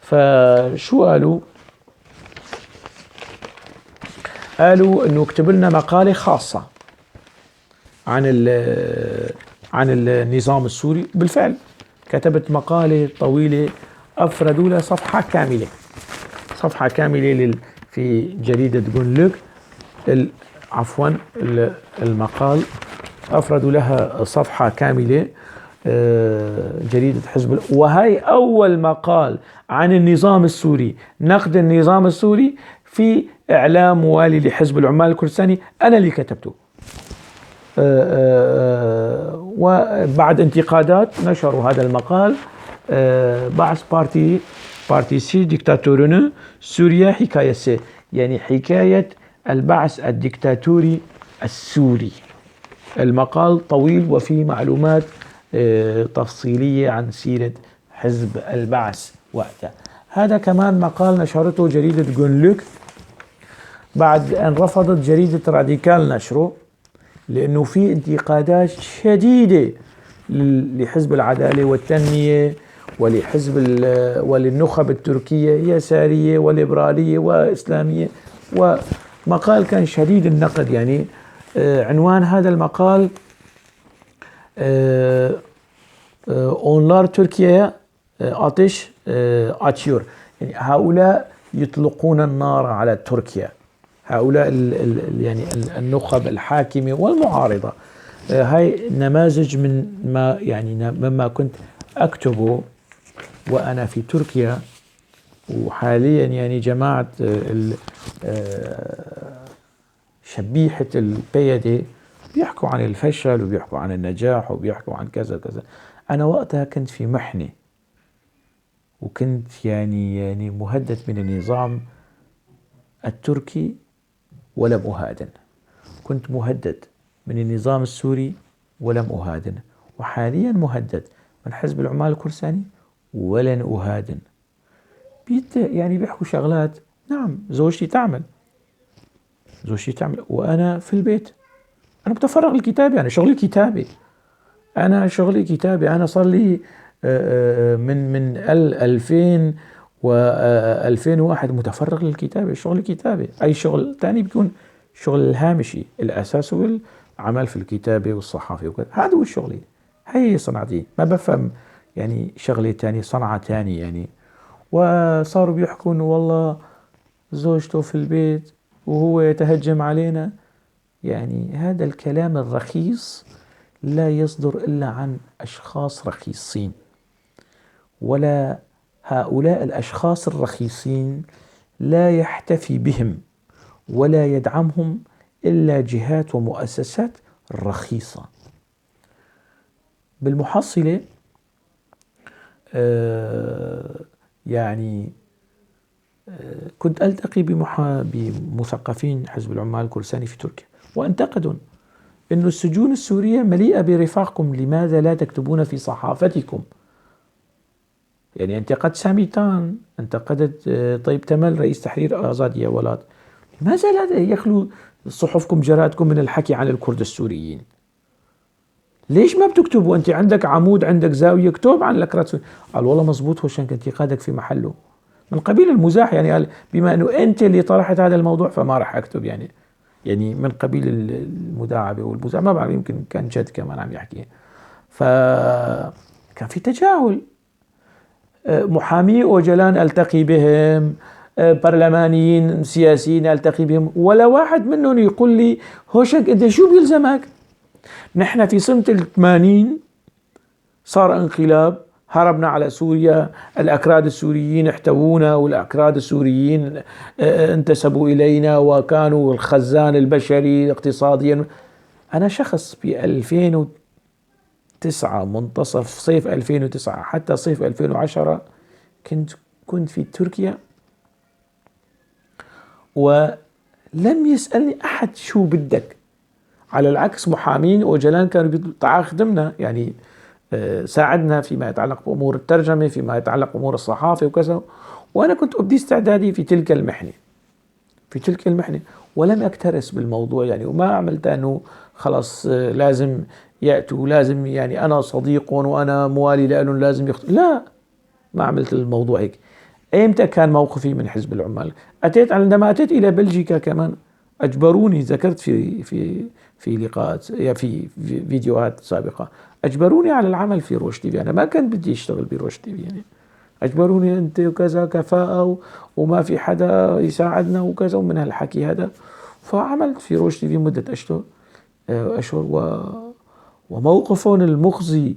فشو قالوا؟ قالوا انه اكتب لنا مقالة خاصة عن النظام السوري. بالفعل كتبت مقالة طويلة، أفردوا لها صفحة كاملة، صفحة كاملة في جريدة جونلوك، عفوا، المقال أفردوا لها صفحة كاملة، جريدة حزب، وهي أول مقال عن النظام السوري، نقد النظام السوري في إعلام موالي لحزب العمال الكردستاني، أنا اللي كتبته. وبعد انتقادات نشروا هذا المقال. بعث Partisi diktatörünün Suriye hikayesi، يعني حكاية البعث الدكتاتوري السوري. المقال طويل وفيه معلومات تفصيلية عن سيرة حزب البعث وقتها. هذا كمان مقال نشرته جريدة جونلوك بعد أن رفضت جريدة راديكال نشره، لأنه في انتقادات شديدة لحزب العدالة والتنمية وللنخب التركية، يسارية وليبرالية وإسلامية، ومقال كان شديد النقد. عنوان هذا المقال، Onlar Türkiye'ye ateş açıyor، يعني هؤلاء يطلقون النار على تركيا، هؤلاء النخب الحاكمة والمعارضة. هاي نماذج مما كنت أكتبه وأنا في تركيا. وحاليا جماعة شبيحة البيدي بيحكوا عن الفشل وبيحكوا عن النجاح وبيحكوا عن كذا كذا. أنا وقتها كنت في محنة، وكنت مهدد من النظام التركي ولم أهادن، كنت مهدد من النظام السوري ولم أهادن، وحاليا مهدد من حزب العمال الكردستاني ولن أهادن. بيحكوا شغلات. نعم زوجتي تعمل، زوجتي تعمل وأنا في البيت، أنا بتفرغ للكتابة، أنا شغلي كتابة، أنا شغلي كتابة. أنا صار لي، من ألفين و، ألفين وواحد متفرغ للكتابة، شغلي كتابة. أي شغل تاني بيكون شغل الهامشي، الأساس هو العمل في الكتابة والصحافة وكذا، هذا هو شغلي، هي صنعتي، ما بفهم شغلة تانية، صنعة تانية. وصاروا بيحكوا إنه والله زوجته في البيت وهو يتهجم علينا. هذا الكلام الرخيص لا يصدر إلا عن أشخاص رخيصين، ولا هؤلاء الأشخاص الرخيصين لا يحتفي بهم ولا يدعمهم إلا جهات ومؤسسات رخيصة. بالمحصلة، كنت ألتقي بمثقفين حزب العمال الكردستاني في تركيا وأنتقدهم إنه السجون السورية مليئة برفاقكم، لماذا لا تكتبون في صحافتكم؟ انتقدت ساميتان، انتقدت، طيب تمل رئيس تحرير آزادية ولاد، لماذا لا يخلو صحفكم جرائدكم من الحكي عن الكرد السوريين؟ ليش ما بتكتبوا؟ أنت عندك عمود، عندك زاوية، اكتب عن الأكراد السوريين. قال والله مزبوط هوشنك، انتقادك في محله، من قبيل المزاح، قال بما أنه أنت اللي طرحت هذا الموضوع فما راح أكتب، من قبيل المداعبة والمزاح، ما بعرف يمكن كان جد كمان عم يحكي. فكان في تجاهل. محامي أوجلان ألتقي بهم، برلمانيين سياسيين ألتقي بهم، ولا واحد منهم يقول لي هوشنك أنت شو بيلزمك؟ نحن في سنة الثمانين صار انقلاب، هربنا على سوريا، الأكراد السوريين احتوونا، والأكراد السوريين، انتسبوا إلينا وكانوا الخزان البشري اقتصاديا. أنا شخص في 2009، منتصف صيف 2009 حتى صيف 2010 كنت في تركيا، ولم يسألني أحد شو بدك. على العكس محامين أوجلان كانوا بيقولوا تعال خدمنا، ساعدنا فيما يتعلق بأمور الترجمة، فيما يتعلق بأمور الصحافة وكذا، وأنا كنت أبدي استعدادي في تلك المحنة، في تلك المحنة، ولم أكترث بالموضوع وما عملت أنه خلاص، لازم يأتوا، لازم أنا صديق وأنا موالي لهم لازم لا، ما عملت الموضوع هيك. ايمتى كان موقفي من حزب العمال؟ عندما اتيت الى بلجيكا كمان اجبروني، ذكرت في في في لقاءات في فيديوهات سابقة، اجبروني على العمل في روج تي في. انا ما كان بدي اشتغل بروج تي في يعني، اجبروني انت وكذا كفاءة وما في حدا يساعدنا وكذا ومن هالحكي هذا. فعملت في روج تي في مدة اشهر وموقفهم المخزي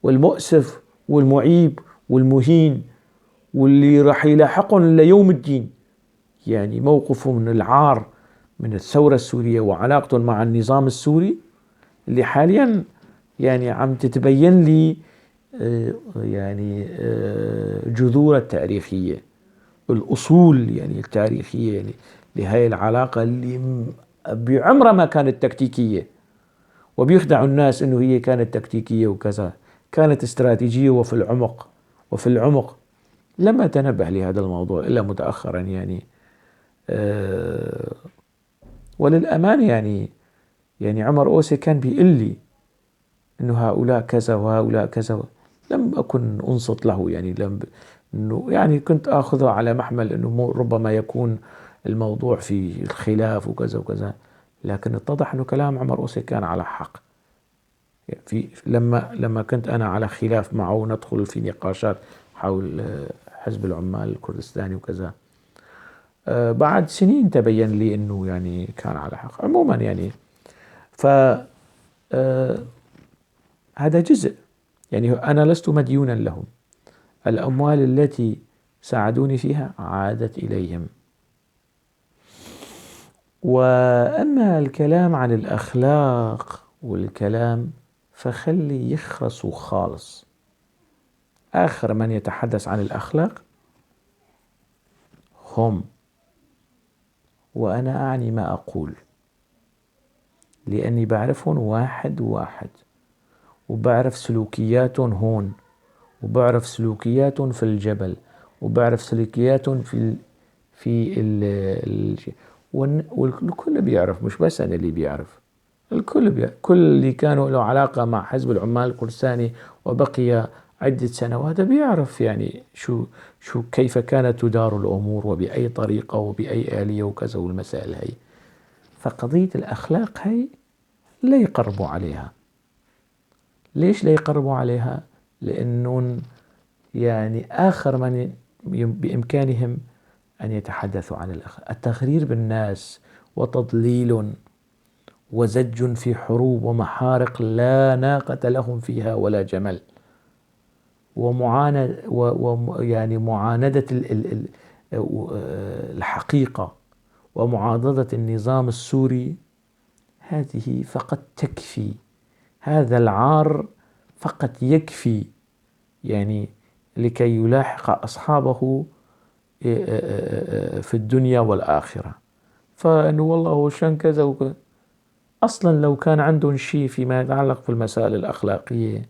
والمؤسف والمعيب والمهين واللي راح يلاحقهم ليوم الدين، يعني موقفهم من العار من الثورة السورية وعلاقتهم مع النظام السوري اللي حاليا يعني عم تتبين لي يعني جذور التاريخية، الأصول يعني التاريخية يعني لهي العلاقة اللي بعمرها ما كانت تكتيكية، وبيخدعوا الناس انه هي كانت تكتيكية وكذا، كانت استراتيجية وفي العمق، وفي العمق. لم أتنبه لهذا الموضوع إلا متأخرا يعني. وللأمانة يعني عمر أوسي كان بيقول لي إنه هؤلاء كذا وهؤلاء كذا، لم أكن أنصت له يعني، لم إنه يعني كنت آخذه على محمل إنه ربما يكون الموضوع في الخلاف وكذا وكذا، لكن اتضح إنه كلام عمر أوسي كان على حق. في لما كنت أنا على خلاف معه وندخل في نقاشات حول حزب العمال الكردستاني وكذا، بعد سنين تبين لي إنه يعني كان على حق عموما يعني. ف هذا جزء يعني، أنا لست مديونا لهم، الأموال التي ساعدوني فيها عادت إليهم. وأما الكلام عن الأخلاق والكلام فخلي يخرسوا خالص. آخر من يتحدث عن الأخلاق هم، وأنا أعني ما أقول لأني بعرفهم واحد واحد، وبعرف سلوكياتهم هون، وبعرف سلوكياتهم في الجبل، وبعرف سلوكياتهم في في ال والكل بيعرف، مش بس أنا اللي بيعرف، الكل بيعرف، كل اللي كانوا له علاقة مع حزب العمال الكردستاني وبقي عدة سنوات بيعرف يعني شو كيف كانت تدار الأمور وبأي طريقة وبأي آلية وكذا والمسائل هي. فقضية الأخلاق هي لا يقربوا عليها. ليش لا يقربوا عليها؟ لأنهم يعني آخر من بإمكانهم أن يتحدثوا عن الأخلاق. التغرير بالناس وتضليل وزج في حروب ومحارق لا ناقة لهم فيها ولا جمل، يعني معاندة الحقيقة ومعاضدة النظام السوري، هذه فقط تكفي، هذا العار فقط يكفي يعني لكي يلاحق أصحابه في الدنيا والآخرة. فإنه والله هو شان كذا وكذا، أصلا لو كان عندهم شيء فيما يتعلق في المسائل الأخلاقية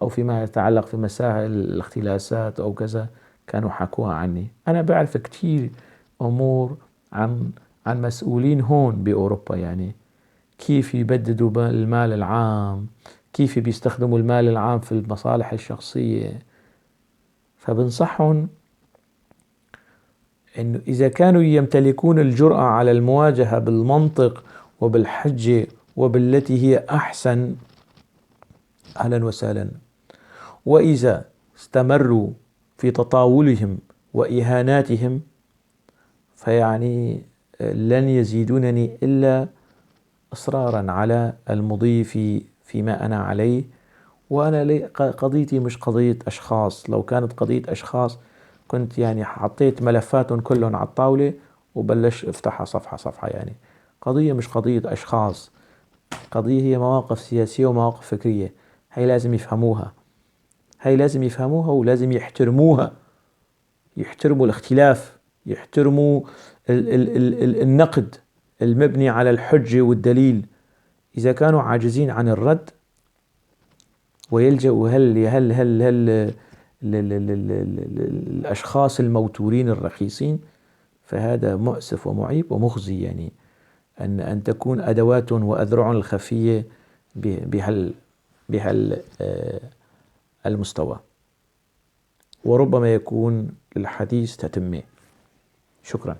أو فيما يتعلق في مسائل الاختلاسات أو كذا كانوا حكوها عني. أنا بعرف كثير أمور عن مسؤولين هون بأوروبا، يعني كيف يبددوا المال العام، كيف بيستخدموا المال العام في المصالح الشخصية. فبنصحهم إنه إذا كانوا يمتلكون الجرأة على المواجهة بالمنطق وبالحجة وبالتي هي أحسن، أهلا وسهلا. وإذا استمروا في تطاولهم وإهاناتهم فيعني لن يزيدونني إلا إصرارا على المضي فيما أنا عليه. وأنا قضيتي مش قضية أشخاص، لو كانت قضية أشخاص كنت يعني حطيت ملفاتهم كلهم على الطاولة وبلش افتحها صفحة صفحة. يعني قضية مش قضية أشخاص، قضية هي مواقف سياسية ومواقف فكرية، هي لازم يفهموها، هي لازم يفهموها ولازم يحترموها، يحترموا الاختلاف، يحترموا النقد المبني على الحجة والدليل. إذا كانوا عاجزين عن الرد ويلجأوا هل هل هل هل الأشخاص الموتورين الرخيصين، فهذا مؤسف ومعيب ومخزي، يعني أن تكون أدوات وأذرع الخفية بهال المستوى. وربما يكون للحديث تتمة. شكرا.